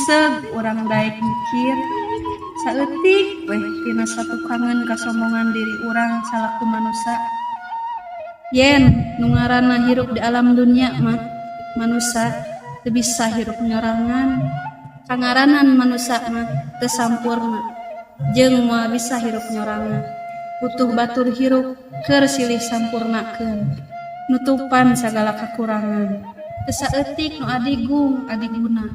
Huseg urang daek mikir saeutik weh tina satukangeun kasombongan diri urang salaku manusa. Yen nu ngaranna hirup di alam dunya mah manusa teu bisa hirup nyorangan. Kangaranan manusa mah teu sampurna jeung moal bisa hirup nyorangan. Butuh batur hirup keur silih sampurnakeun nutupan sagala kakurangan. Teu saeutik nu adigung adiguna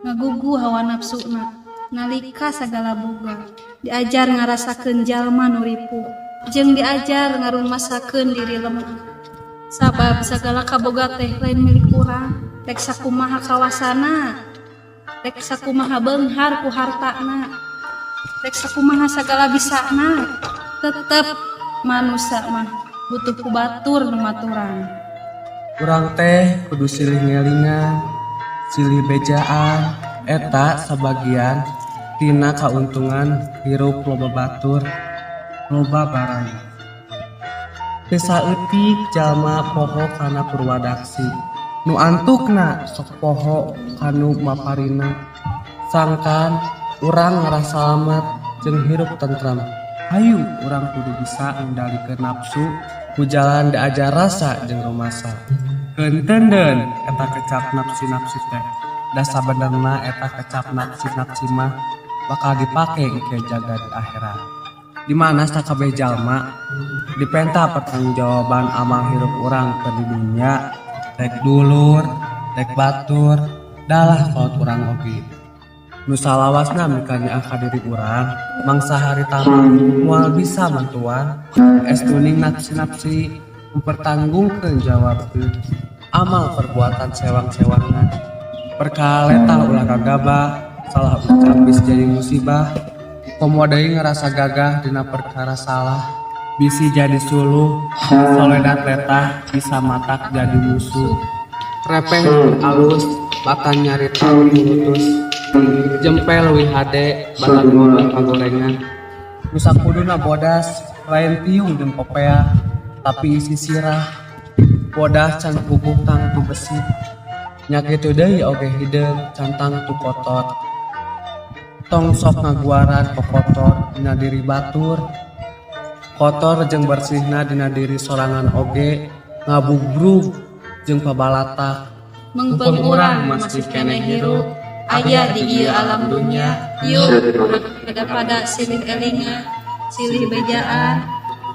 ngagugu hawa nafsuna nalika sagala boga diajar ngarasakeun jalma nu ripuh jeung diajar ngarumasakeun diri lemah. Sabab sagala kaboga teh lain milik urang, rek sakumaha kawasana, rek sakumaha beunghar ku hartana, rek sakumaha sagala bisana, tetep manusa mah butuh ku batur nu maturan. Urang teh kudu silih ngelingan, silih bejaan, eta sabagian tina kauntungan hirup loba batur, loba barang. Teu saeutik jalma poho kana purwadaksi, nu antukna sok poho kanu maparina. Sangkan urang ngarasa salamet jeung hirup tentrem. Hayu urang kudu bisa ngendalikeun nafsu ku jalan diajar rasa jeung rumasa. Keunteundeun eta kecap nafsi-nafsi teh. Da sabenerna eta kecap nafsi-nafsi mah bakal dipake engke jaga di akhirat. Di mana sakabeh jalma dipenta pertanggungjawaban amal hirup urang keur di dunya, rek dulur, rek batur, dalah kolot urang oge. Nu salawasna mikanyaah ka diri urang, mangsa harita mah moal bisa mantuan, estuning nafsi-nafsi mempertanggungkeun jawabkeun amal perbuatan sewang-sewangan. Perkara letah ulah gagabah, salah ucap bisa jadi musibah. Komo deui ngarasa gagah dina perkara salah, bisi jadi suluh, soledat letah bisa matak jadi musuh. Repeh alus batan nyarita mulutus, jempe leuwih hade batan ngomong pagorengan. Nu sakuduna bodas lain tiung jeung popea, tapi isi sirah. Bodas can puguh tangtu besi, nya kitu deui oge hideung can tangtu kotor. Tong sok ngaguaran kokotor dina diri batur. Kotor jeung bersihna dina diri sorangan oge ngabubrug jeung pabalatak. Mengpeng urang masih keneh hirup aya di ieu alam dunya, yuk urang pada silih elingan, silih bejaan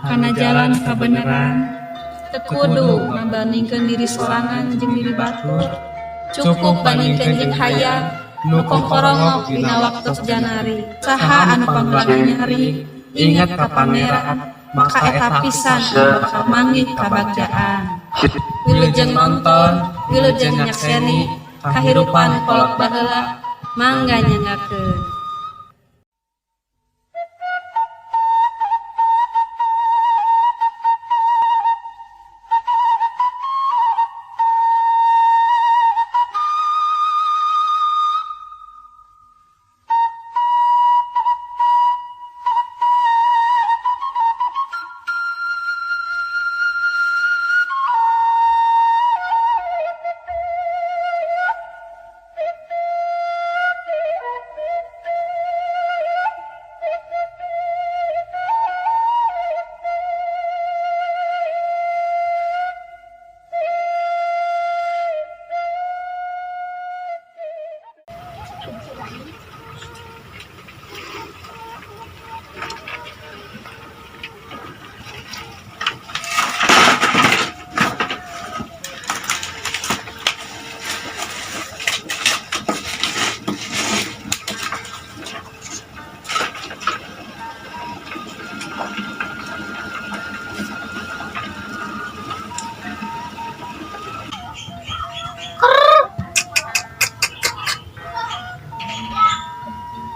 kana jalan kabeneran. Teu kudu ngabandingkeun diri sorangan jeung diri batur, cukup bandingkeun jeung hayam nu kongkorongok dina waktos janari. Saha anu panglaga nyari inget ka pangeran, maka eta pisan anu bakal manggih kabagjaan. Wilujeng nonton, wilujeng nyakseni kahirupan kolot baheula, mangga nyanggakeun.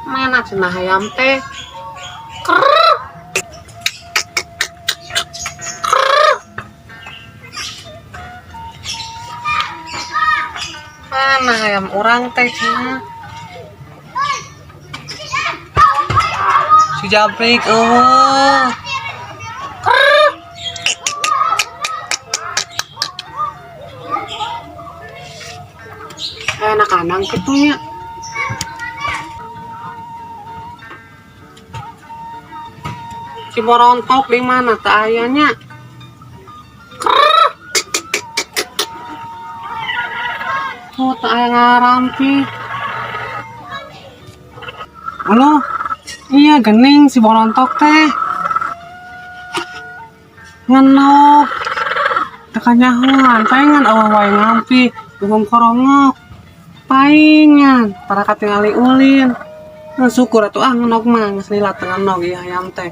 Mana cenah hayam teh? Krrr. Krrr. Mana hayam urang teh cenah? Si Japrik eueuh. Krrr. Anak kandang kitu nya. Si borontok di mana teu aya nya? Oh, teu aya ngarampi. Halo, iya gening si borontok teh. Ngenok. Teu kanyahoan, paingan eueuh wae ngampi, gugum korongok. Paingan, para katingali ulin. Nah, syukur atuh ah ngenok mah geus lila teu ngenog ieu hayam teh.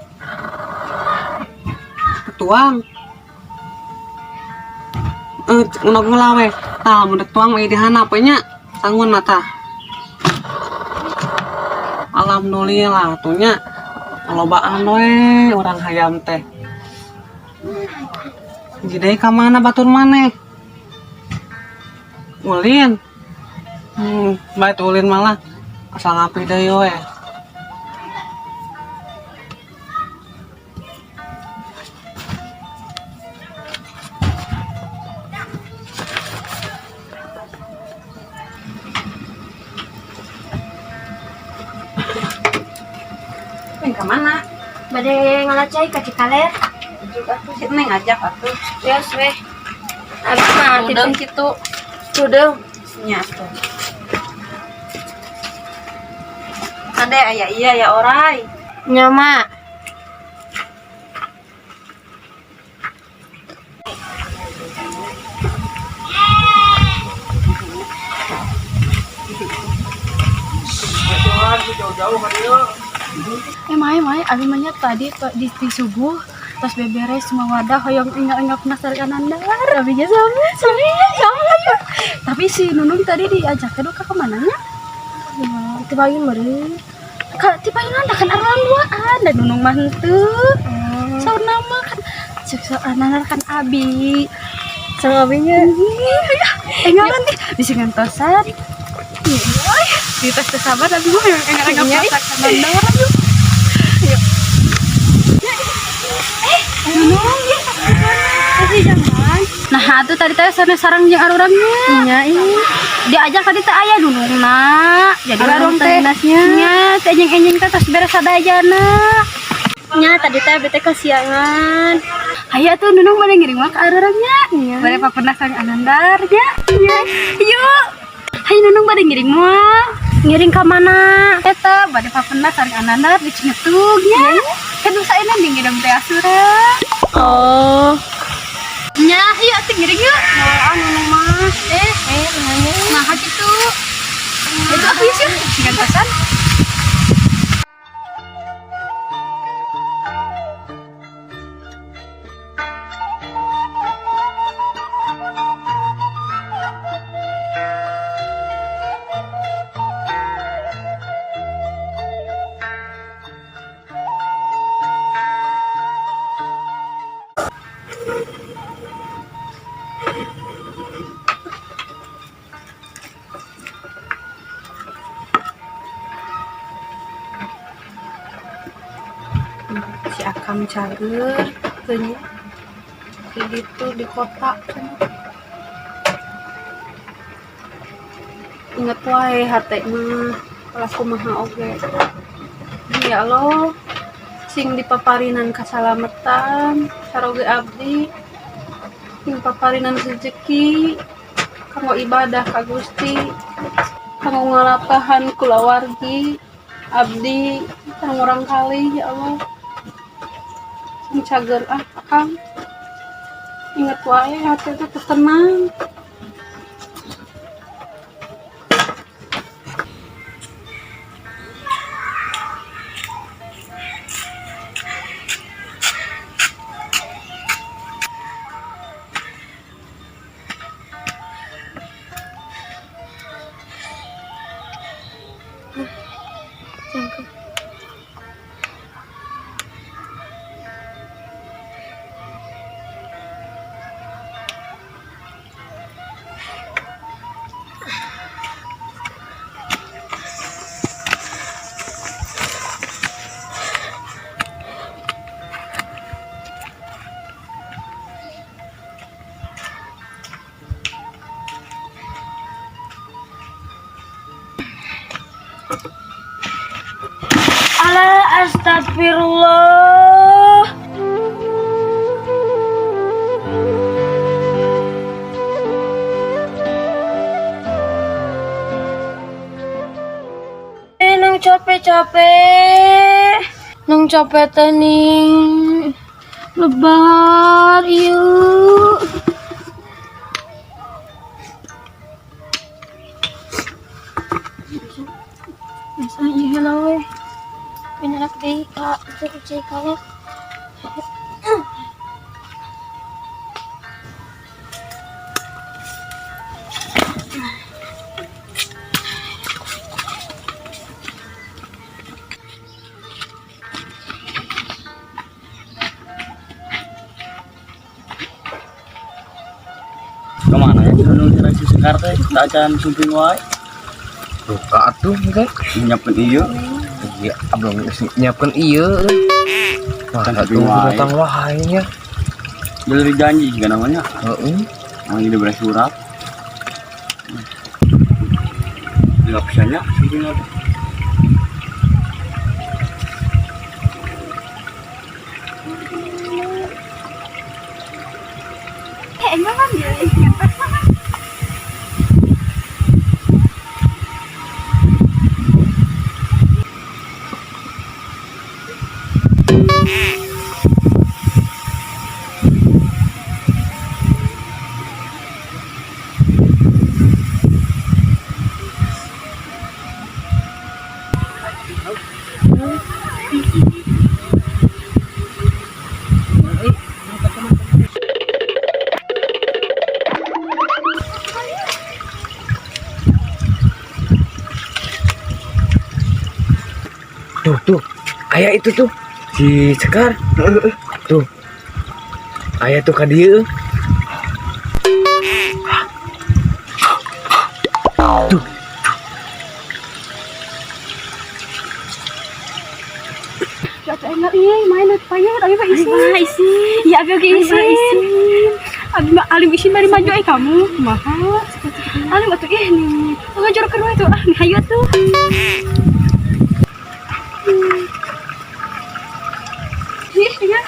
Tuang. Ngenog heula we. Tah mun dek tuang mah dihandap we nya. Sangun tah. Alhamdulillah atuh nya. Lobaan we urang hayam teh. Hiji deui ka mana batur maneh? Ulin. Bae ulin malah asal ngapi deui we. Neng ka mana? Bade ngalacai ka Cikaler. Juga atuh si Neng ajak atuh. Wios weh. Abi mah Tudeung kitu. Tudeung. Nya atuh. Ade aya iya ya orai. Nya mak. Mai mai abi mah nya tadi di subuh tos beberes semua wadah hoyong enggak penasaran Anandar abi nya sami sami ya Allah ya. Tapi si Nunung tadi diajak ke ka kemana nya? Ti payun meureun. Ka ti payun kan arang duaan dan Nunung mah henteu. Saur nama kan cek Anandar kan abi. Sama abinya. Enggak nanti bisa ngantosan. Di tes tes sabar abi mah yang enggak penasaran Anandar. Nah, atuh tadi teh sana sarang jeung arurangnya. Nya ih. Diajak tadi teh aya nunungna. Jadi Arurang arurang teh dinasnya. Nya teh enjing-enjing teh tos beres sadayana. Nya tadi teh abi teh kesiangan. Hayu atuh nunung bade ngiring mah ka arurangnya. Nya. Bade papendah sareng Anandar nya. Nya. Yuk. Hayu nunung bade ngiring mah. Ngiring ka mana? Eta bade papendah sareng Anandar di Cingetug nya. Kan saena di ngidam teh asura. Oh. Nya, hayu atuh ngiring yuk. Nah, nunung mah. Nanya. Nah, kitu. Itu aku sih, gantosan. Si Akang cager teu nya. Di ditu di kota cenah. Inget wae hate mah kalah kumaha oge. Ya Allah, sing dipaparinan kasalamatan saroge abdi, sing paparinan rezeki kanggo ibadah ka Gusti, kanggo ngalapahan kulawargi abdi sareng urang kalih ya Allah. Sing cager ah Akang. Inget wae hati teh tenang. Ala astagfirullah. Capek-capek. Nang capek teh ning. Lebar ieu. Masa ieu heula we. Pinarak deui ka cek ka. Kemana ya si Nunung jeung si Sekar teh tak acan sumping wae. Duka atuh teh. Nyiapkeun ieu. Iya, belum nyiapkeun ieu. Wah, Kan atuh sumping wae. datang wae nya. Beli janji juga namanya. Heeh. Nang diberi surat. Enggak bisanya sumping apa? Eh, enggak kan dia. Tuh, tuh. Aya itu tuh. Si Sekar. Tuh. Aya tuh ka dieu. Tuh. Jatuh enggak iya main atuh payah abi mah isin. Abi isin. Iya abi oge isin. Abi mah alim isin bari maju eh kamu. Kumaha? Alim atuh ih nih. Ngajorkeun we tuh ah nih hayu atuh. Ih, iya.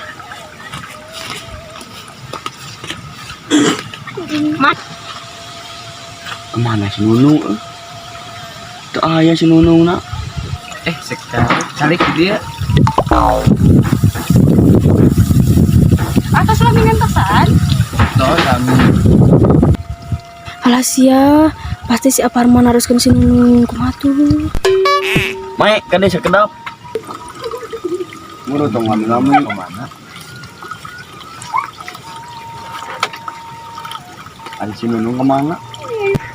Kemana si Nunung? Eh? Teu aya si Nunung na. Eh, Sekar. Calik dia. Atas lami ngantosan. Tuh, kami. Alah sia, pasti si Aparman haruskan si Nunung kumaha tuh. Mae, kan dia sekedap. Muru tong ngami-ngami. Kemana? Ari si Nunung kemana?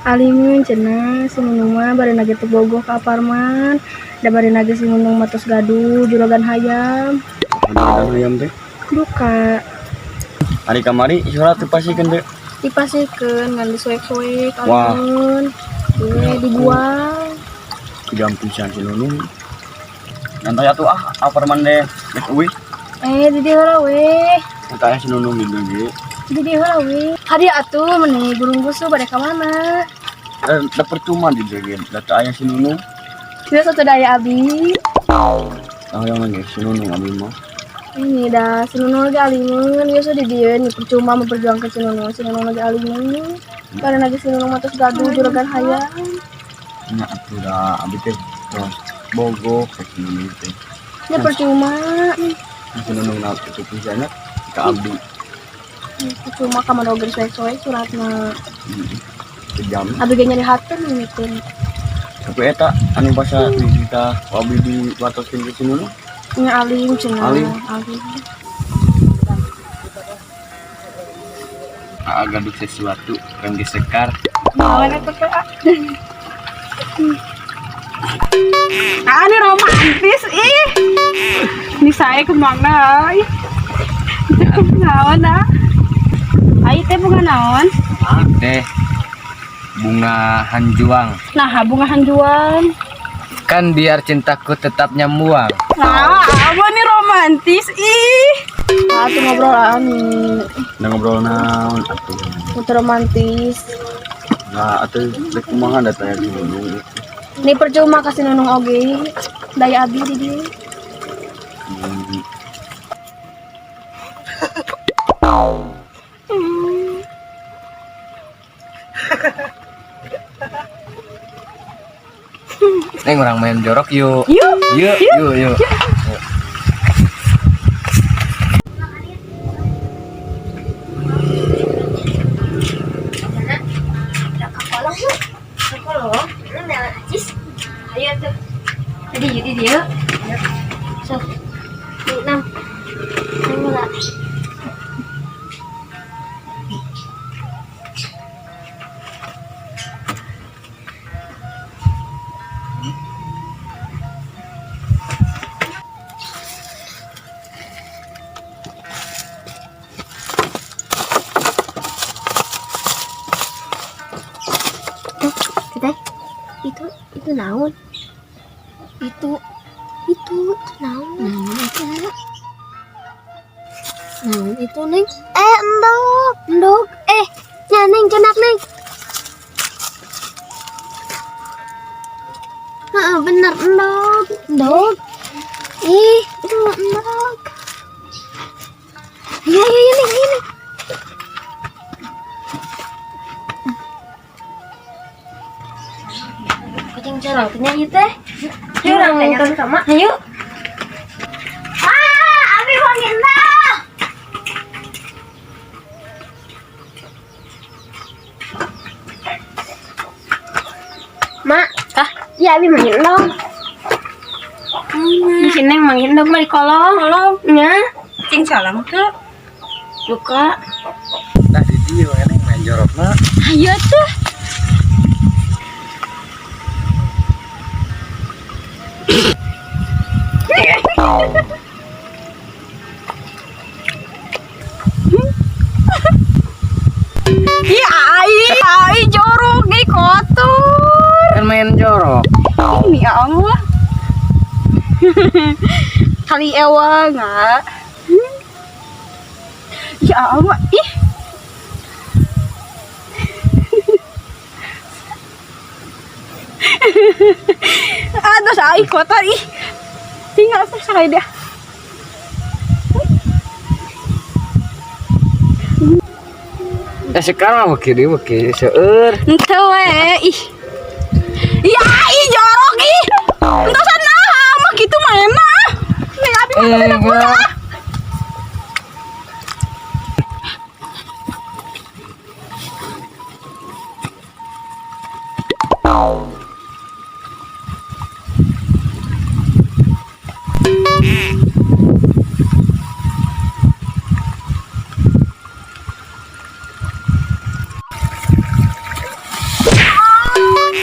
Alimun cenah si Nunung mah bari nage teu bogoh ka Aparman. Da bari nage si Nunung mah tos gaduh juragan hayam. Juragan hayam teh. Duka Ari kamari surat dipasikeun teh. dipasikeun ngan disuek-suek Wah. alimun. Ieu dibuang. Kejam pisan si Nunung. Nanti atuh ah, Aparman deh. Geus euy. Eh di dieu heula we. Eta aya si Nunung di dieu ge. Di dieu heula we. Hadiah atuh meni burung gusu bade ka mana? Eh, da percuma di dieu ge. Da teu aya si Nunung. Dia satu daya abi. Tahu yang lagi si Nunung abi mah. Ini dah si Nunung lagi alimun, ya sudah dia nih percuma memperjuangkan si Nunung, si Nunung lagi alimun. Karena lagi si Nunung matos gaduh juragan hayam. Nya atuh da abi teh tos bogoh ka si Nunung teh. Ya percuma, Si Nunung na itu pisannya ka abdi. percuma kamar oger suek-suek suratna. Kejam. Abi ge nyeri hati nih teh. Tapi eta anu basa kita abi di watoskeun ke si Nunung. Nya alim cenah. Alim. Alim. Aa gaduh sesuatu kangge Sekar. Naon eta teh? Ah. Ah, ini romantis ih. Ini saya kemana? Ih. Naon ah? Ai teh bunga naon? Teh bunga hanjuang. Nah, bunga hanjuang. Kan biar cintaku tetap nyambuang. Nah, apa nih romantis ih. Ah, tuh ngobrol ah nih. Da ngobrol naon atuh. Untuk romantis. Nah, atuh rek kumaha da teh si Nunung. Ini percuma kasih Nunung oge. Daya abi di dieu. Hmm. Neng, urang main jorok yuk. Yuk. Yuk, yuk, yuk. Kolong yuk. Kolong. Ini melan acis. Ayo tuh. Tadi jadi dia. Sok. Enam. Enam lah. Teteh, itu naon? Itu naon? Naon itu? Naon itu, Neng? Eh, endog, endog. Eh, ya Neng, cenak Neng. Heeh, bener endog, endog. Ih, itu endog. Iya, iya, iya, Neng, iya, Neng. Kucing corong punya ieu teh. Yuk, urang nonton sama. Ayo. Ah, abi panggil dah. Mak, ah, ya abi manggil dong. Di sini manggil dong mah di kolong. Kolong. Nya. Cing salam ke. Buka. Nah, di dieu we, Neng, main jorokna. Ayo tuh. Ih, ai, ai jorok nih kotor. Kan main jorok. Ini ya Allah. Kali ewa nggak? Ya Allah, ih. Aduh, ai kotor ih. Tinggal selesai dia. Eh, sekarang mah kiri mah seueur. Ente we, ih. Ya, ih jorok ih. Entos nah, mah gitu mana? Nih abi mah Eh, enggak.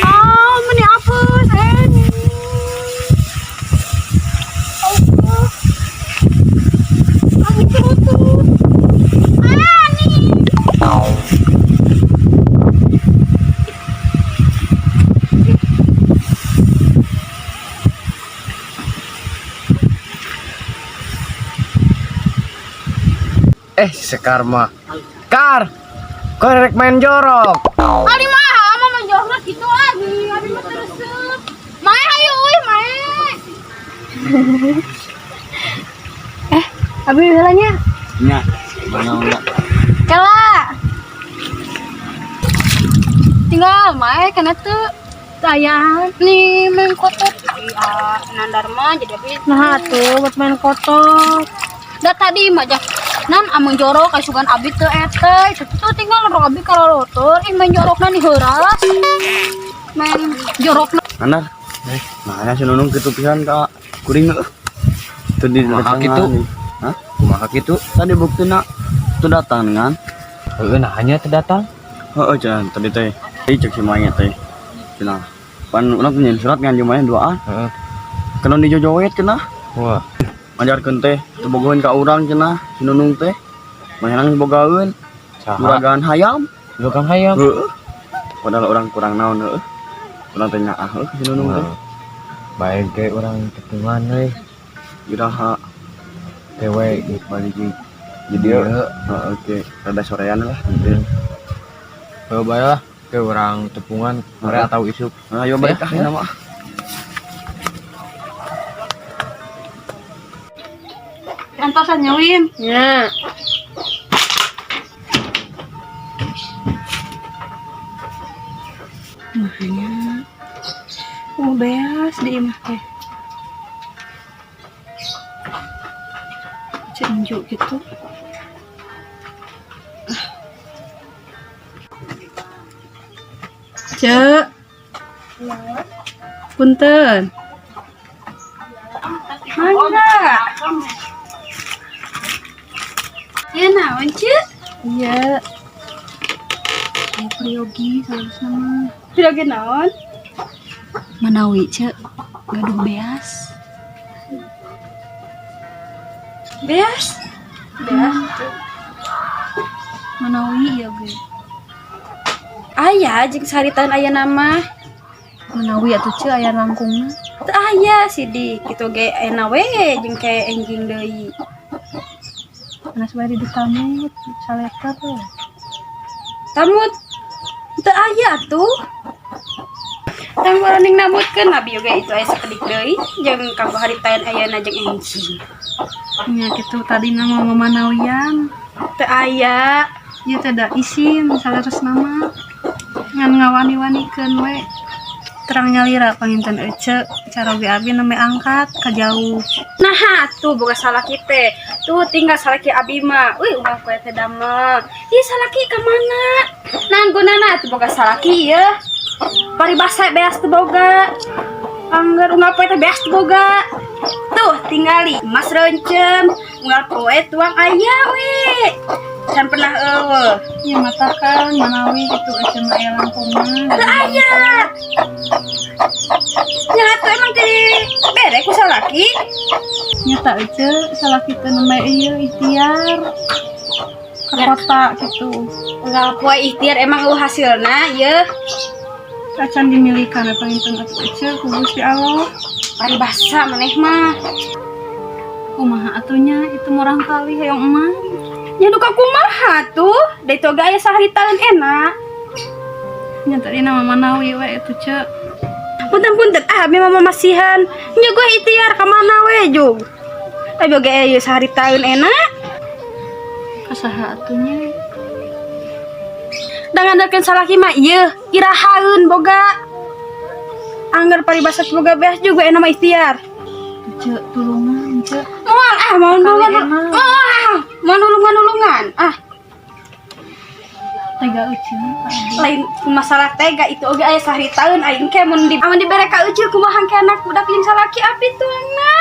Ah, meni apes eh. Allah. Aku tutup. Ah, nih. Eh, Sekar mah. Kar. Kau rek main jorok. Ali mah mah main jorok gitu ah. Abi mah teresep. Mae hayu euy, mae. Abi heula nya. Nya, mana enggak. Kela. Tinggal mae kana tuh saya nih main kotor. Iya, Nandar mah jadi abi. Nah, tuh buat main kotor. Da tadi mah jah nan ameng jorok kasugan abi teu eta. Itu tuh tinggal rok abi kalalotor ih main jorokna nih heuras. Main jorokna. Andar. Nah, si Nunung kitu pisan ka kuring heuh. Teu di Kumaha kitu? Hah? Kumaha kitu? Tadi buktina teu datang dengan. Heeh, nah hanya teu datang. Heeh, cenah tadi teh. Tadi cek si Maya teh. Cenah. Pan urang teh nyeun surat ngan jeung duaan. Heeh. Kena dijojoet cenah. Wah, Ngajarkeun teh teu bogoheun ka urang cenah si Nunung teh. Manehna bogaeun saha? juragan hayam. Juragan hayam. Heeh. Padahal orang kurang naon heuh. Urang teh nyaah heuh si Nunung teh. Baik ge urang tepungan euy. Iraha Teh we geus balik di jadi dieu. Heeh, oke, rada sorean lah. Heuh bae lah ke urang tepungan sore atau isuk. Nah, ayo balik ah ini mah. Antosan nyawin. Nya. Makanya. Oh, beak. Panas di imah teh. Ceu Inju gitu. Ceu. Punten. Mangga. Ya naon, Ceu? Iya. Aya peryogi salusna mah. Peryogi naon? Manawi Ceu gaduh beas. Beas? Beas. Manawi ieu ge. Aya jeung saritan aya nama. Manawi atuh Ceu aya langkungna. Teu aya sidik kitu ge enak we jeung ke enjing deui. Panas bae di tamut saleter we. Tamut teu aya atuh. Tang baraning namutkeun abi oge itu aya sakedik deui jeung kanggo haritaeun ayeuna jeung enjing. Nya kitu tadina mah mamanawian. Teu aya. Ieu teh da isin saleresna mah. Ngan ngawani-wanikeun we. Terang nyalira panginten ece caroge abi nembe angkat ka jauh. Nah tuh boga salaki teh. Tuh tinggal salaki abi mah. Uy unggal poe teh damel. Ih salaki ka mana? Nah gunana tuh boga salaki ieu. Paribasa beas teu boga. Angger unggal poe teh beas teu boga. Tuh tingali emas reuncem, unggal poe tuang aya we. Can pernah eueuh. Ieu matakan manawi kitu ece mah aya langkungna. Teu aya. Nya atuh emang teh bere ku salaki. Nya ta ece salaki teh nembe ieu ikhtiar ke kota gitu. Unggal poe ikhtiar emang eueuh hasilna ieu. Acan dimilikan panginten atuh ece ku Gusti Allah. Paribasa maneh mah. Kumaha atunya itu murang kali hayang emak. Nya duka kumaha tuh? Da itu oge aya saharitaeun enak. Nya tadi nama manawi we itu ce. Punten-punten ah abi mah masihan. Nya gue ikhtiar ka mana we jug. Abi oge aya saharitaeun enak. Kasaha atunya? Da ngandalkeun salaki mah ieu irahaeun boga. Angger paribasa boga beas juga enak mah ikhtiar. Ce tulungan ce. Moal ah mau nulungan. Moal mau nulungan-nulungan. Ah Tega ece ka abi. Lain masalah tega itu oge aya saharitaeun aing ke mun di amun dibere ka ece kumaha ke anak budak jeung salaki abi tuangna.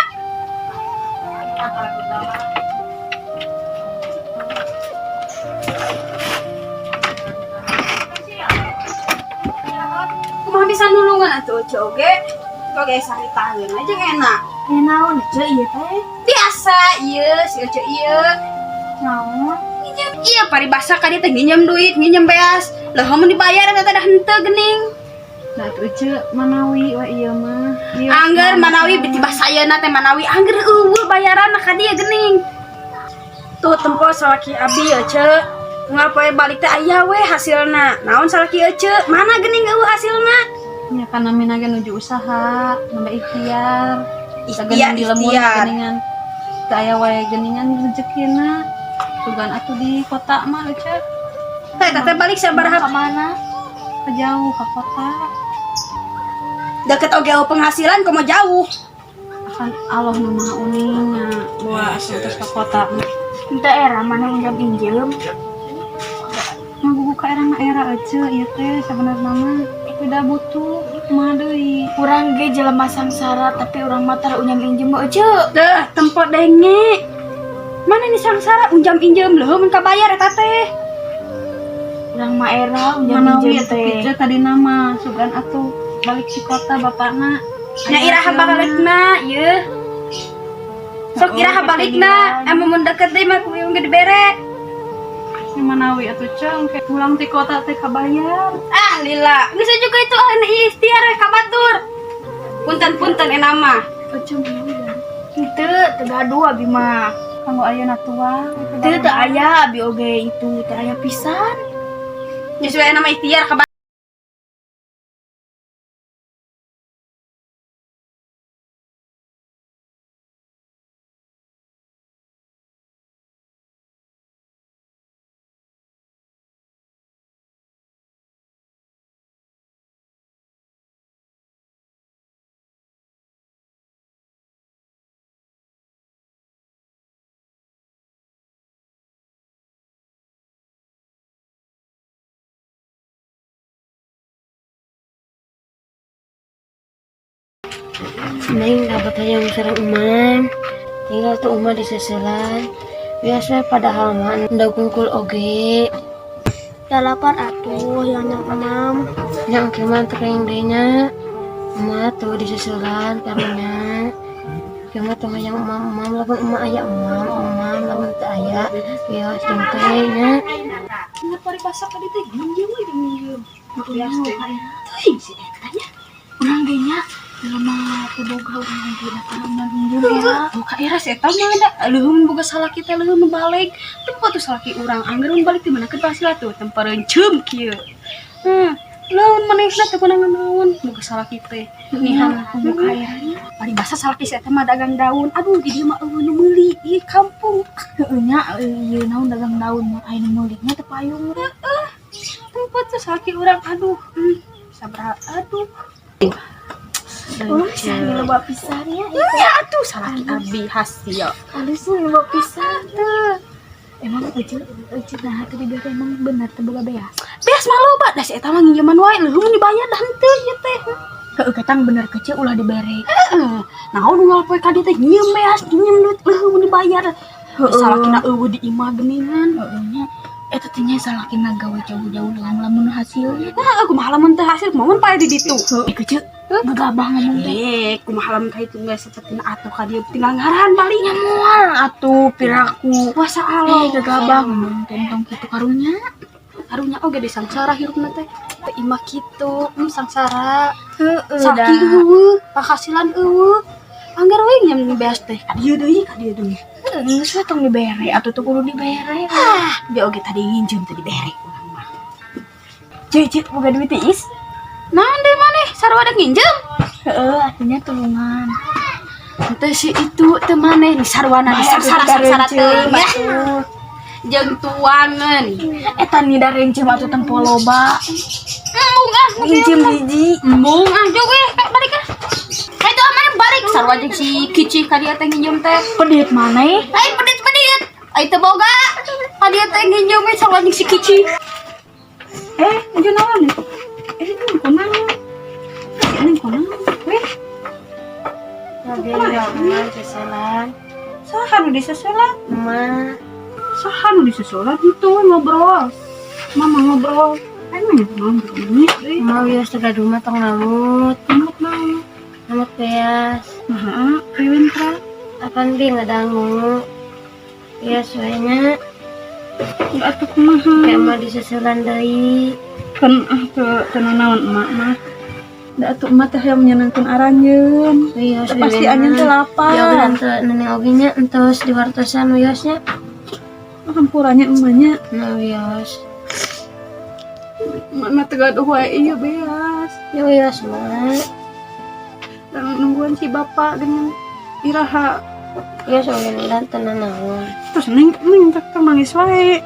Kumaha bisa nulungan atuh ece oge? Itu oge saharitaeun aja enak. Eh naon ece ieu teh? Biasa ieu si ece ieu. Naon? Nginjem iya paribasa ka dieu teh nginjem duit, nginjem beas. Lah mun dibayar eta teh dah henteu geuning. Nah atuh ece manawi we ieu mah. Ieu Angger manawi tiba sayeuna teh manawi angger eueuh bayaranna ka dieu geuning. Tuh tempo salaki abi ece. Unggal poe balik teh aya we hasilna. Naon salaki ece? Mana geuning eueuh hasilna? Nya kana mina ge nuju usaha, nembe ikhtiar. Ikhtiar, Sagening di lembur ikhtiar. geuningan. Teu aya wae geuningan rezekina. Sugan atuh di kota mah ece. Heh, teteh balik sabaraha Ka mana? Ka jauh ka kota. Deket oge eueuh penghasilan komo jauh. Akan Allah nu maha uning nya bawa asuh terus ka kota mah. Henteu era mana injem-injem. Ngagugu ka era na era ece ieu teh sabenerna mah. Tapi da butuh kumaha deui. Urang ge jelema sangsara tapi urang mah tara unyam injem mah ece. Deh, tempo denge. Mana nih sangsara unjam injem leuh mun kabayar eta teh. Urang mah era unyam Manawi injem atuh teh. kitu tadi nama sugan atuh balik si kota bapakna. Nya iraha balikna ieu. Sok iraha balikna, emang mun deket deui mah kudu ge dibere. Nya manawi atuh ceng kayak pulang ti kota teh kabayar. Ah lila, bisa juga itu ah ikhtiar we ka batur. Punten-punten enak mah. Ece manawi ya. Henteu teu gaduh abi mah. Kanggo ayeuna tuang. Teu teu aya abi oge itu teu aya pisan. Geus we nama ikhtiar ka Neng dapat hayang sareng Imam. Tinggal tuh Uma diseuselan. Biasa padahal mah endog hungkul oge. Da lapar atuh yang nyang emam. Nya engke mah teu kenging deui nya. Emak tuh diseuselan karunya. Engke mah tong hayang emam-emam, lamun emak aya emam, emam lamun teu aya wios jengke nya. Ingat paribasa ka dieu teh nginjem we jeung nginjem. Bias teh. Teuing si eta nya. Urang ge nya jelema teu boga urang ge da karunya nginjem era. Buka era si eta mah da leuheung boga salaki teh leuheung nu balik. Tempo tuh salaki urang angger mun balik di mana keur hasil tuh tempo reunceum kieu. Laun manehna teu meunang naon boga salaki teh. Nihan Buka era nya. Paribasa salaki si eta mah dagang daun. Aduh, di dieu mah euweuh nu meuli ieu kampung. Heueuh nya ieu naon dagang daun mah aya nu meuli nya teu payung. Tempo tuh salaki urang aduh. Sabaraha aduh. Oh, sani loba pisan nya. Ya atuh salaki abdi hasil. Alus loba pisan teh. Emang ece ece nah teu dibere emang bener teu boga beas. Beas mah loba da si eta mah nginjeman wae leuheung dibayar da henteu ieu teh. Heueuh ketang bener kecil ulah dibere. Heeh. Naon unggal poe ka dieu teh nyieum beas, nyieum duit leuheung dibayar. Heeh. Salakina euweuh di imah geuningan. Heueuh nya eta teh nya salakina gawe jauh-jauh lamun hasilnya. Nah, kumaha lamun teu hasil kumaha mun pae di ditu. Heueuh kecil ngegabah ngomong teh. Eh, kumaha lamun ka itu geus sapertina atuh ka dieu tinggal ngarahan balik Nya moal atuh piraku. Puasa Eh Allah. gegabah ngomong teh tong kitu karunya. Karunya oge di sangsara hirupna teh. Teh imah kitu, sangsara. Heueuh Salaki euweuh, panghasilan euweuh. Anggar we nyam beas teh ka dieu deui, ka dieu deui. Geus we tong dibere atuh teu kudu dibere. Ah, dia oge tadi nginjem teh dibere urang mah. Ceu ceu boga duit teh is. Naon deui maneh sarua da nginjem? Heeh atunya tulungan. Teu si itu teu maneh ni sarwana di sangsara-sangsara teuing ya. Jeung tuangeun. Eta ni da rencem atuh tempo loba. Embung ah, Nginjem hiji. Embung ah, jauh eh, balik ah. Itu ah maneh balik sarua jeung si Kici ka dieu teh nginjem teh. Pedit maneh. Ai pedit-pedit. Ai teu boga. Ka dieu teh nginjem we sarua jeung si Kici. Eh, nuju naon? Eh, ini kunaon? Ini kunaon? Weh, Abi emak seuselan. Saha nu diseuselan? Emak. Saha nu diseuselan itu ngobrol. Mama ngobrol. Emang ngobrol ini euy. Emak wios teu gaduh mah tong ngamut. Ngamut naon? Ngamut beas. Naha, priwen pra? Apan bi ngadangu. Wios we nya. Atuh kumaha? Kayak emak diseuselan deui. Kan ah teu teu naon emak mah. Da atuh emak teh hayang menyenangkeun aranjeun. Wios Da pasti anjeun teh lapar. Ya oge tante neneng oge nya entos diwartosan wiosnya. Hampuranya emaknya. Nah wios. Emak mah teu gaduh wae ieu beas. Ya wios mah. Dan nungguan si bapak dengan iraha. Wios oge dan teu nanaon. Terus neng neng teh nangis wae.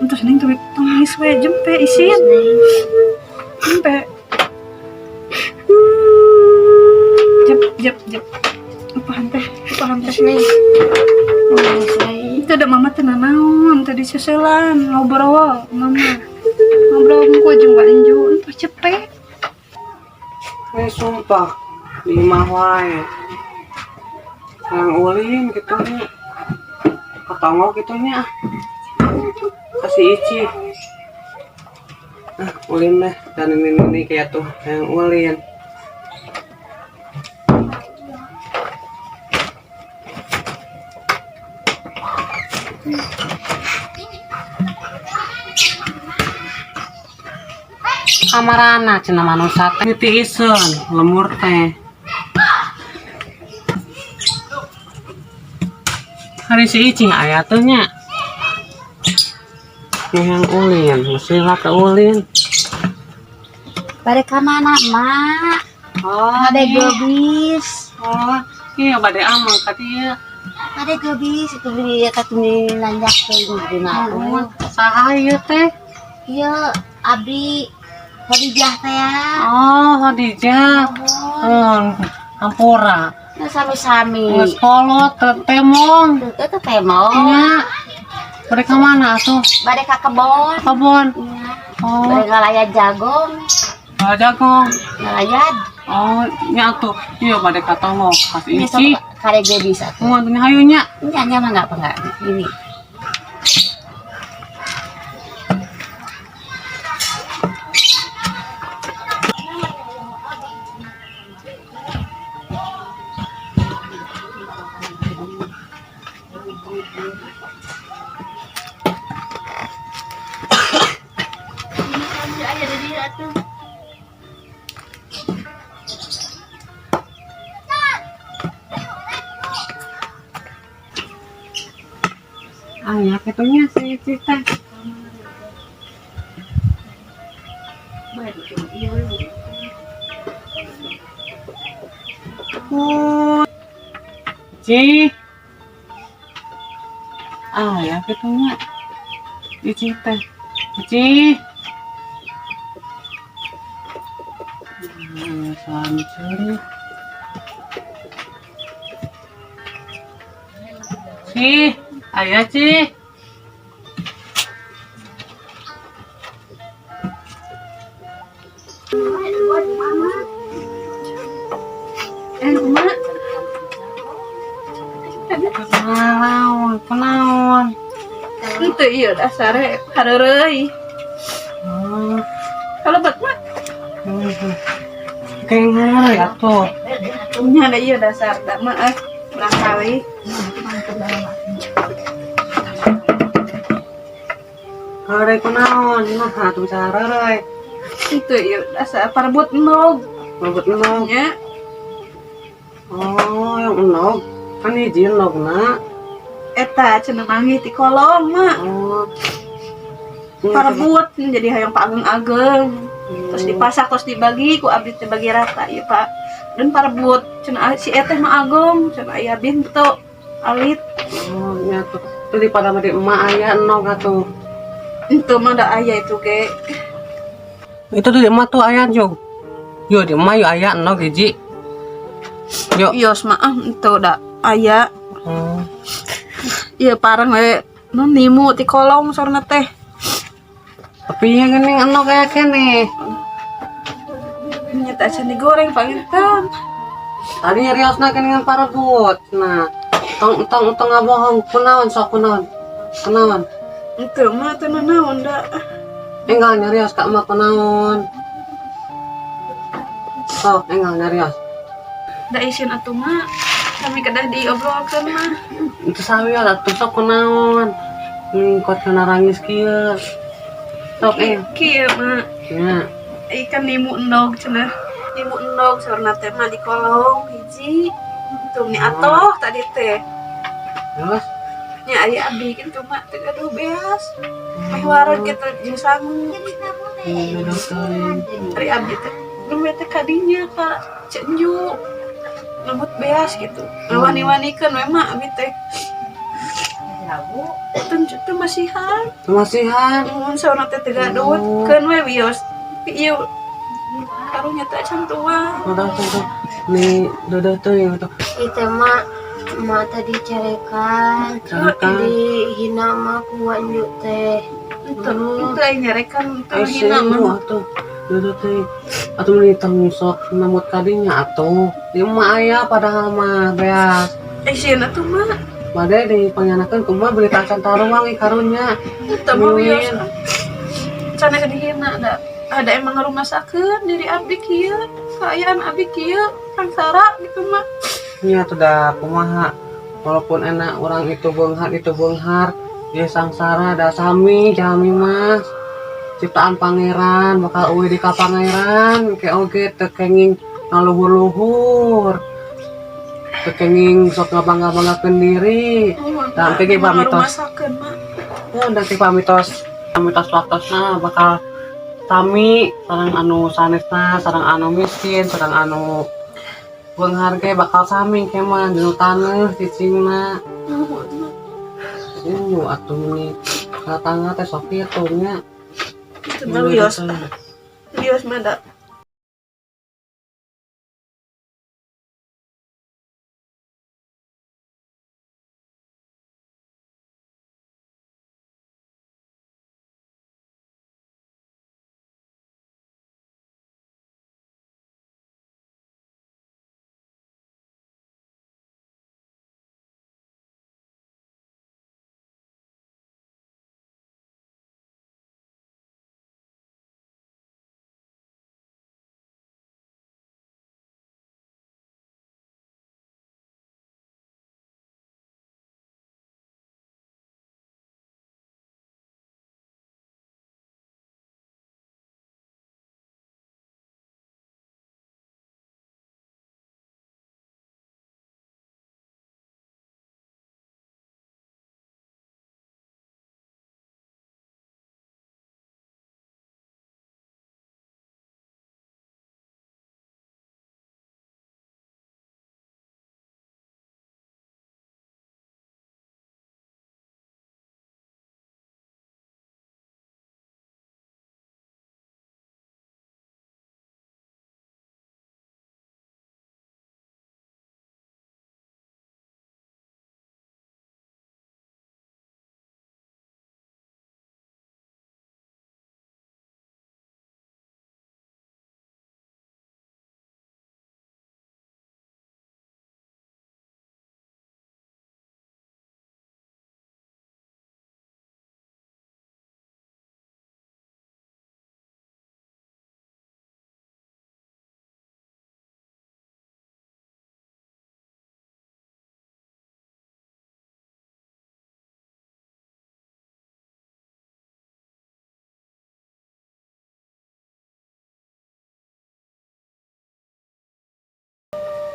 Terus neng teh nangis wae jempe isin. Jempe. Jep jep jep. Apaan teh? Apaan teh? Terus neng. Nangis wae. Itu ada mama teh nanaon tadi seselan ngobrol mama. Ngobrol ku jeung Mbak Anju entos cepet. Eh sumpah di imah wae. Hayang ulin gitu nya. Ketonggo gitu nya. Kasih Ici. Ah, ulin deh dan ini kayak tuh hayang ulin. Kamarana cenah manusa teh tiiseun lemur teh. Hari si Icing aya teh nya. Yang ulin, mesti lah ke ulin. Bade ka mana, Mak? Oh, Bade geubis. Oh, iya bade amang ka dieu. Bade geubis itu beli ka lanjak teh dina. Oh, saha ieu teh? Ieu abdi Khadijah teh ya. Oh, Khadijah. Oh, hampura. Nah, sami-sami. Geus kolot teu temong. Teu teu temong. Nya. Bade ka mana atuh? Bade ka kebon. Kebon. Iya. Oh. Bade ngalaya jagong. Ngala jagung. Ngalayad. Oh, nya atuh. Iya bade katonggo kasih Ini isi. sok kare ge bisa tuh. Mun nya hayu nya. Nya nya mah enggak apa enggak. Ini. Ah, nya kitu nya si Ici teh. Oh. Ci. Ah, ya kitu nya. Ici teh. Ici. Sancuri. Ci, aya Ci. Eh, kumaha? Kunaon, kunaon. Henteu ieu dasare hareureuy. Oh, Kalebet mah kayak ngeri atuh. nya da ieu dasar da mah eh barangkali. Hareureuy kunaon, nah atuh bisa hareureuy. Henteu ieu dasar parebut endog Parebut endog. nya. Oh, yang endog. Kan hiji endogna. Eta cenah manggih ti kolong mah. Oh. Parebut jadi hayang paageng-ageng. Terus dipasak terus dibagi ku abdi teh bagi rata ieu Pak. Dan parebut cenah si eteh mah ageng cenah aya abdi henteu alit. Oh, nya tuh. Tuh di pada di emak aya endog atuh. Henteu mah da aya itu ge. Itu tuh di emak tuh aya jog. Yo di emak yo aya endog hiji. Yo. Ios mah ah henteu da aya. Oh. Ieu parang we nu nimu ti kolong sorna teh. Tapi ya geuning endog aya keneh. Nya teh acan digoreng panginten. Tadi nyariosna geuningan parebut. Nah, tong tong tong ngabohong kunaon sok kunaon. Kunaon. Henteu mah teu nanaon da. Enggal nyarios ka emak kunaon. Sok enggal nyarios. Da isin atuh mah kami kedah diobrolkeun mah. Itu sawios atuh sok kunaon. Kot kana rangis kieu. Sok eh. Kieu mah Nya. ikan nimu endog cenah. Nimu endog saurna teh mah di kolong hiji. Tuh ni atoh tadi teh. Terus Nya aya abdi kitu mah teu gaduh beas. Meh wareg kitu jeung sangu. Ari abdi teh nembe teh kadinya ka Cenju. Nembut beas gitu. Ngawani-wanikeun we mah abdi teh. Teu teu masihan. Masihan. Mun saurna teh teu gaduh keun we wios. Ieu karunya teh acan tua. Udah tuh tuh. Nih, udah tuh yang tuh. Itu mak mak tadi carekan. Carekan. Dihina mah ku Wanyu teh. Itu itu aya nyarekan teu Ai hina mah. atuh. Udah tuh. Atuh nih tong sok namut kadinya atuh. Di emak aya padahal mah beas. Eh sieun atuh mah. Bade di panyanakeun kumaha berita acan taruang ih karunya. Itu mah wios. Can dihina da ada emang ngarumasakeun diri abdi kieu. Kaayaan abdi kieu sangsara gitu mah. Nya tuh dah kumaha. Walaupun enak orang itu beunghar, dia sangsara da sami jami mas. Ciptaan pangeran bakal eueuh di ka pangeran ke oge teu kenging ngaluhur-luhur. Teu kenging sok ngabangga-banggakeun diri. Tah engke ge pamitos. Ngarumasakeun mah. Oh, nanti pamitos pamitos waktosna bakal sami sareng anu sanesna, sareng anu miskin, sareng anu beunghar ge bakal sami ke mah dinu taneuh cicingna. Atuh meni katangga teh sok kitu nya. Itu mah wios. Wios mah da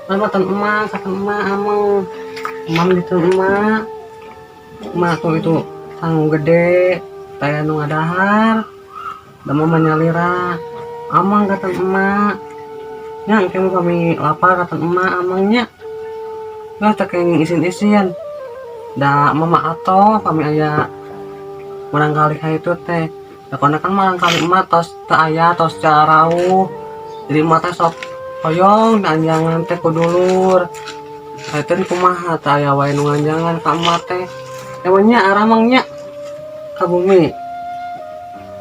Mama tan emak, kata emak ameng. Emam gitu emak. Emak tuh itu tanggung gede, taya nu ngadahar. Da mama nyalira. Amang kata emak. Nya engke mah kami lapar kata emak amangnya. Lah teh kenging isin-isin. Da mama atoh kami aya barangkali ka itu teh. Da kona kan barangkali emak tos teu aya tos carauh. Jadi emak teh sok hoyong anjangan teh ku dulur. Kaiten kumaha teh aya wae nu nganjangan ka emak teh. Emangnya aramangnya ka bumi.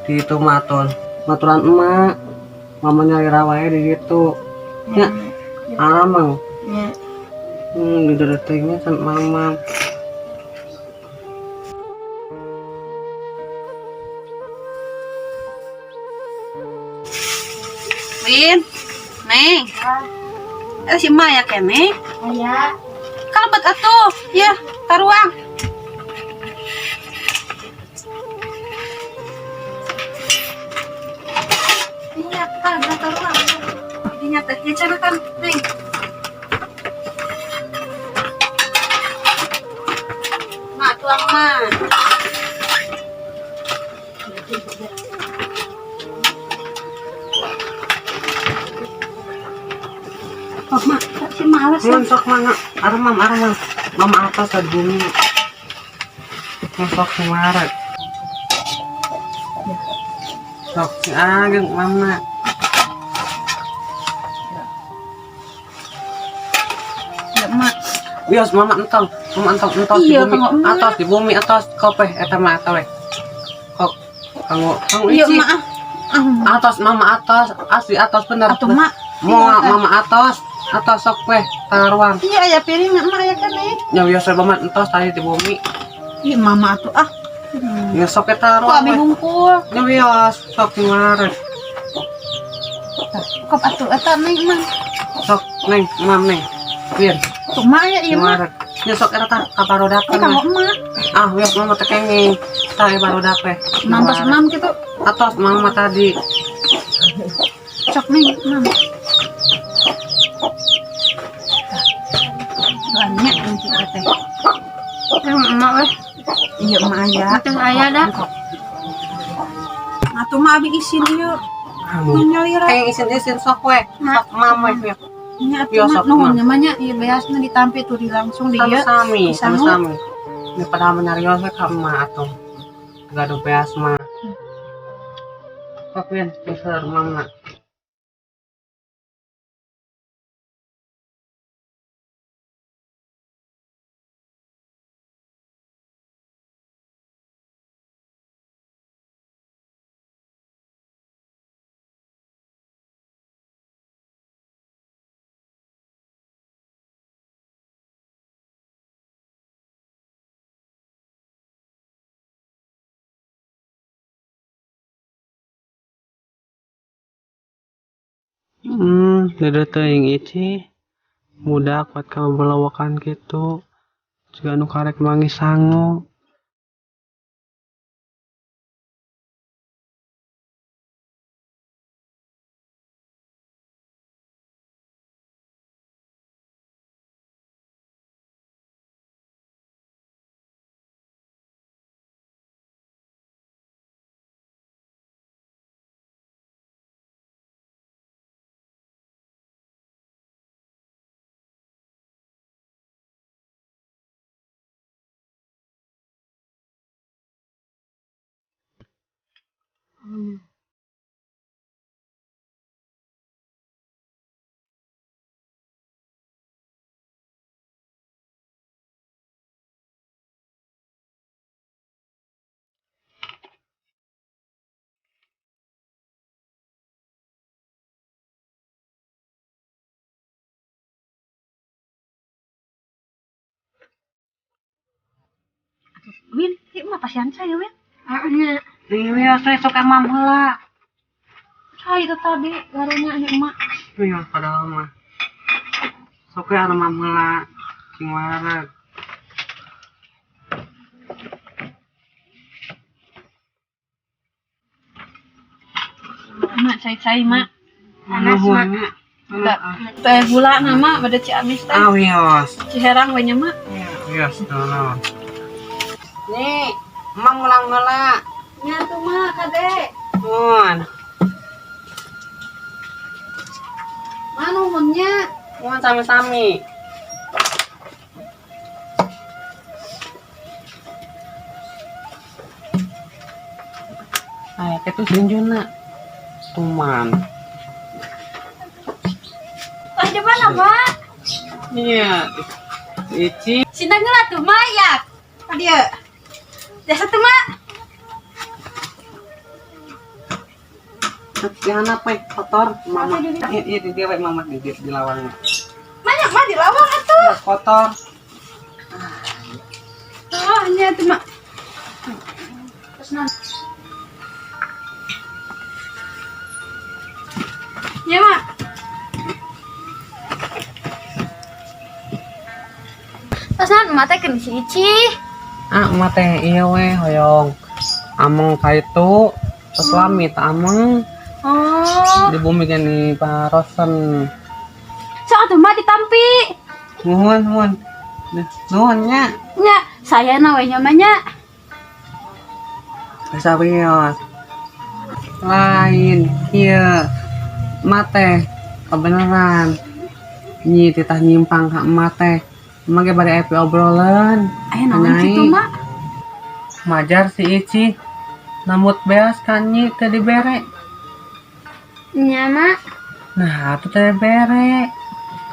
Di itu maton. Maturan emak. Mama nyalira wae di ditu. Nya aramang. Nya. Di deretingnya kan mama. Win, Neng. Si emak ya kene. Aya. Kalebet atuh, ya, taruang. Iya, kan, taruang. Dinya teh ya cara kan, Neng. Mak tuang mah. Kok mak, si malas ya? Mun sok mangga, aremam aremam. Mama atas di bumi. Mun sok kumaha. Sok si ageng mama. Ya mak. Wios mama entong, mama entong entos di Iya, bumi. kanggo emak. Atas di bumi atas kopeh eta mah eta we. Kok kanggo kanggo Iya ici. mak ah. Ah, Atas mama atas, asli atas bener. Atuh mak. Mau mama atas, atas sok weh taruang. Iya aya piring mak aya keneh. Nya wios we mama entos tadi di bumi. Iya mama atuh ah. Nya sok eta Kok taruang. abi we. hungkul. Nya wios sok kumaha. Kop atuh eta neng mah. Sok neng, mam neng. Win, Tuh mak aya ieu mah. kumaha. Nya sok eta tah ka Ini barodakeun. kanggo emak. Ah, wios mama teh kenging. Tah e barodak we. Mampas mam gitu. Atos mama tadi. Cok neng mam. Banyak untuk teh. Emak weh. Iya emak aya. Teu aya dah. Atuh mah abi isin ieu. Nyalira. Kenging isin-isin sok we. Sok mam we. Wios. Nya atuh Iya, mah sok, nuhun Mak. nya mah nya ieu beasna ditampi tuh di langsung di ieu. Sami-sami, Disangu. sami-sami. Ini padahal menyarios we ka emak atuh. Gaduh beas mah. Sok win, geus mama. Dede teuing ici. Budak kuat ka belawakan kitu. Jiga nu karek manggih sangu. Win, ieu mah pasian saya Win. Nya. Nih wios we sok emam heula. Saya itu tadi garunya ieu emak. Wios padahal mah. Sok we aremam heula. Cing wareg. Emak cai-cai mak. Panas mak. Nuhun nya. Teh gula nama pada Ciamis teh. Ah, wios. Ciherang we nya mak. Wios, naon. Nih, emak mulang heula. Nya tuh mak kade. Mun. Mak nuhun nya. Mun sami-sami. Aya kitu junjuna. Tuman. Tah di mana, Mak? Iya. Ici. Sindang heula tuh, Mak, ya. Dieu. Jasa tuh, Mak. Jangan apa kotor mama. Iya, iya di dia we mama di lawangnya. Banyak mak di lawang atuh. Ya, kotor. Oh, nya tuh mak. Terus naon? Ya mak. Tos naon emak teh keun si Ici. Ah, emak teh iya we hoyong. Ameng ka itu terus lami tak ameng. Oh. Di bumi kan di parosen. Sok atuh mak ditampi. Nuhun, nuhun. Nuhun nya. Nya, saya na we nya mah nya. Bisa wios. Lain kieu. Emak teh kebenaran. Nyi titah nyimpang ka emak teh. Emak ge bade aya obrolan. Aya naon Nyai. kitu, Mak? Majar si Ici. Nambut beas kan nyi teu dibere. Nya, Mak. Nah, atuh teh bere.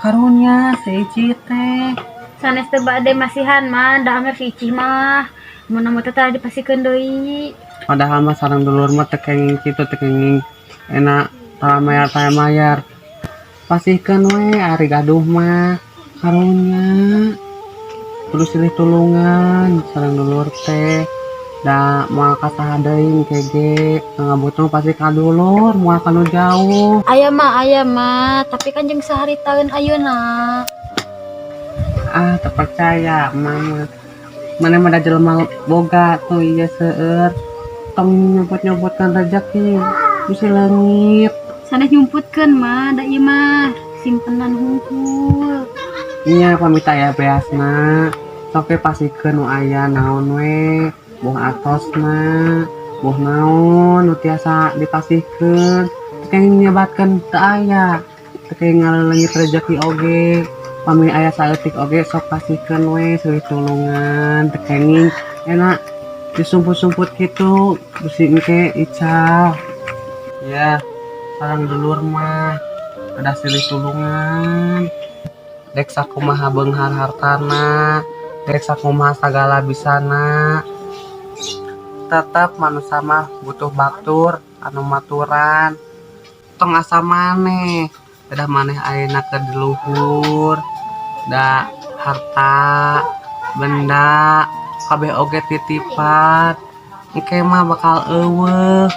Karunya si Ici teh. Sanes teu bade masihan mah, da anger si Ici mah. Mun nambut teh tadi dipasikeun deui. Padahal mah sareng dulur mah teu kenging kitu, teu kenging enak tara mayar tara mayar. Pasihkeun we ari gaduh mah. Karunya. Kudu silih tulungan sareng dulur teh. Da moal ka saha deui kege ngabutuh pasti ka dulur moal ka nu jauh. Aya mah, aya mah, tapi kan jeung saharitaeun ayeuna. Ah, teu percaya mama. Mana mah da jelema boga tuh iya seueur. Tong nyumput-nyumputkan rezeki bisi leungit. Sanes nyumputkeun mah, da ieu mah simpenan hungkul. Nya pamit aya beasna. Sok we pasikeun nu aya naon we, boh atosna, boh naon nu tiasa dipasihkeun. Teu kenging nyebatkeun teu aya. Teu kenging ngaleleungit rezeki oge. Pami aya saeutik oge sok pasihkeun we silih tulungan, teu kenging enak disumput-sumput kitu bisi engke ical. Ya, sareng dulur mah ada silih tulungan. Dek sakumaha beunghar hartana, dek sakumaha sagala bisana. Tetep manusia mah butuh batur anu maturan. Tong asa maneh, dadah maneh ayeuna keur di luhur, da harta, benda, kabeh oge titipan. Engke mah bakal eueuh.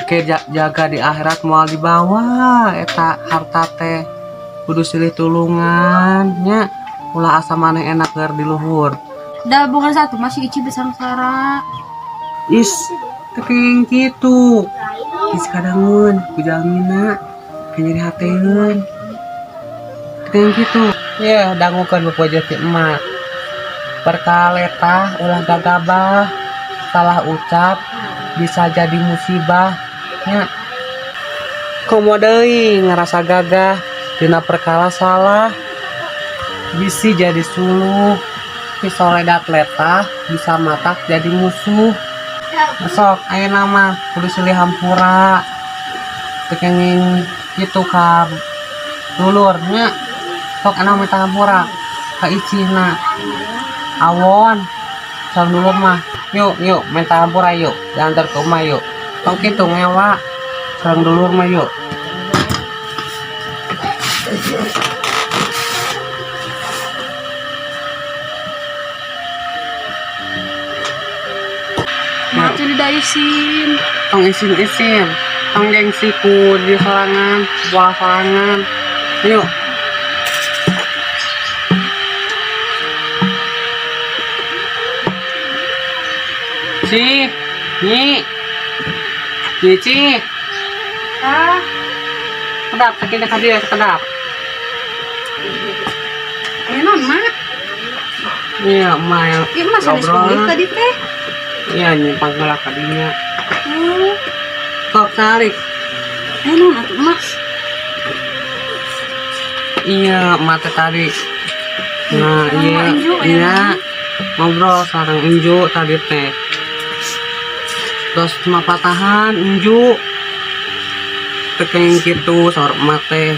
Engke jaga di akhirat moal dibawa eta harta teh. Kudu silih tulungan nya, ulah asa maneh enak keur di luhur. Da bukan satu masih Ici besangsara. Is, teu kenging kitu. Is kadangun ku jalmina keur nyeri hateun. Teu kenging kitu. Ye, dangukeun beupeujeuh ti emak. Perkaletah ulah gagabah, salah ucap bisa jadi musibah nya. Komo deui ngarasa gagah dina perkara salah bisi jadi suluh. Pisoledat letah bisa matak jadi musuh. Sok ayeuna mah kudu silih hampura. Teu kenging kitu ka dulur nya. Sok ayeuna minta hampura ka icihna. Awon sareng dulur mah. Yuk, yuk minta hampura yuk. Diantar ke rumah yuk. Tong kitu ngewa sareng dulur mah yuk. Mak teh didaisin. Tong isin-isin, tong gengsi ku di sorangan, buah sorangan. Yuk. Ci, Nyi, Cici. Ah. Sakedap, sakieu ka dieu sakedap. Aya naon, Mak? Iya, emak yang Ieu mah sanes ngobrol. kulit tadi teh. Iya, nyimpang heula ka dinya. Oh, Sok calik. Aya naon atuh, Mak? Iya, emak teh tadi. Nah, Sareng iya, Mak Enju, aya iya. naon? Ngobrol sareng Enju tadi teh. Terus cuma patahan Enju. Teu kenging kitu saur emak teh.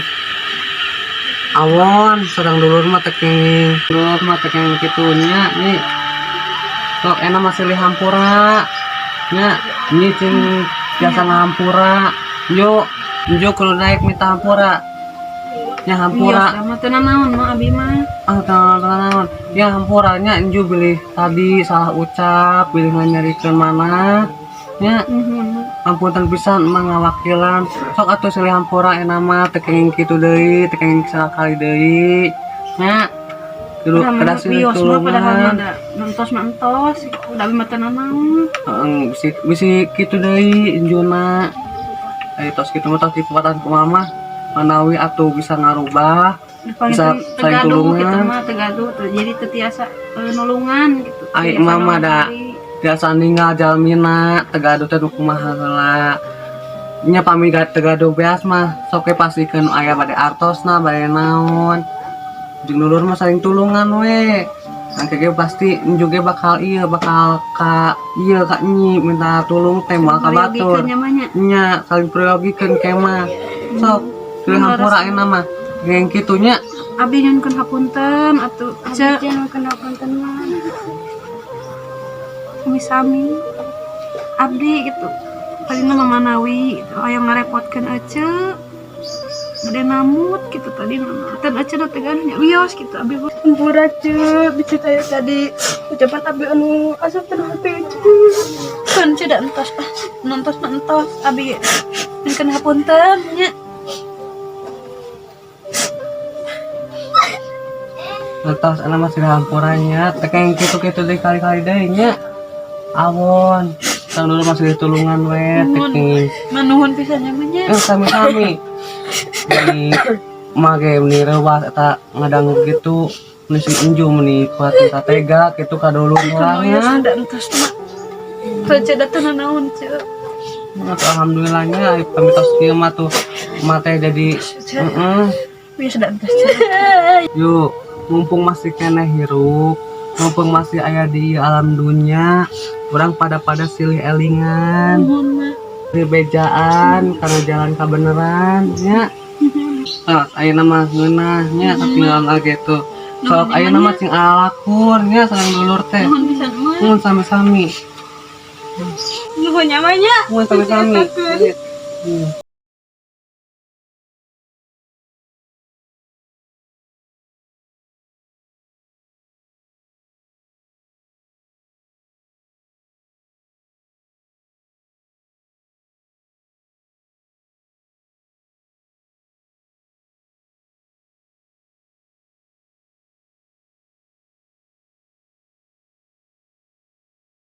Awon, sareng dulur mah teu kenging. Dulur mah teu kenging kitu nya, nih. Sok enak masih hampura. Nya, nyi cing biasa ngahampura. Nju, Nju kudu naik minta hampura. Nya hampura. Iya, mah teu nanaon mah abi mah. Ah, tenang, tenang. Ya hampuranya Enju bilih tadi salah ucap, bilih nganyarikeun mana. Nya, Nuhun, Mak. ampunten pisan emang ngawakilan. Sok atuh silih hampura enak mah teu kenging kitu deui, teu kenging sakali deui. Nya, kudu Padahal kedah mah silih wios mah padahal mah tulungan. da entos mah entos, udah abi mah teu nanaon. Heeh, bisi bisi kitu deui Enjuna. Ayo tos kitu mah tos dipepatan ku mama. Manawi atuh bisa ngarubah, Paling bisa teu saling gaduh gitu tulungan. Mah teu gaduh tuh jadi teu tiasa nulungan gitu. Ai, Tiasa mama nolong da. diri. Biasa ninggal jalmina teu gaduh teh nu kumaha heula nya, pami teu gaduh beas mah sok we pastikeun aya bade artosna, bade naon. Jeung dulur mah saling tulungan we. Engke ge pasti Enju ge bakal ieu, bakal ka ieu, ka nyi minta tulung teh, moal ka batur. Perayogikeun nya mah nya. Nya, saling prayogikeun ke mah. Sok teu hampura euna mah geng kitu nya. Abi nyuhunkeun hapunten atuh, Ceu. Abi nyuhunkeun hapunten mah. Sami-sami. Abdi gitu tadi mah manawi gitu aya ngarepotkeun ece bade namut gitu tadi mah tan ece nu teh nya wios gitu abi mah. Hampura, Ceu, bisa saya tadi ucapan abi anu asup kana hati Ceu. Kan Ceu da entos, ah, nontos mah entos, abi nyuhunkeun hapunten nya. Entos euna mah silih hampura nya, teu kenging kitu-kitu deui kali-kali deui nya. Awon, sareng dulur mah silih tulungan we, teu Nuhun. kenging. Manuhun pisan nya mah nya. Eh, sami-sami. Di mah ge meni reuwas eta ngadangu gitu, meni si Enju meni kuat tega kitu ka dulur Kan wios sorangan. da entos mah. Teu Ceu da teu nanaon, Ceu. Atuh alhamdulillahnya ai pami tos kieu mah tuh mah teh jadi Ceu. Heeh. Wios da entos, Ceu. Yuk, mumpung masih keneh hirup, mumpung masih aya di alam dunia, urang pada-pada silih elingan, Nuhun mah. Silih bejaan karena jalan kabeneran nya. Ah, ayeuna mah ngeunah nya ketinggalan lagi tuh. Sok ayeuna mah cing alakur nya sareng dulur teh. Nuhun pisan mah. Nuhun sami-sami. Nuhun nya mah nya. Nuhun sami-sami.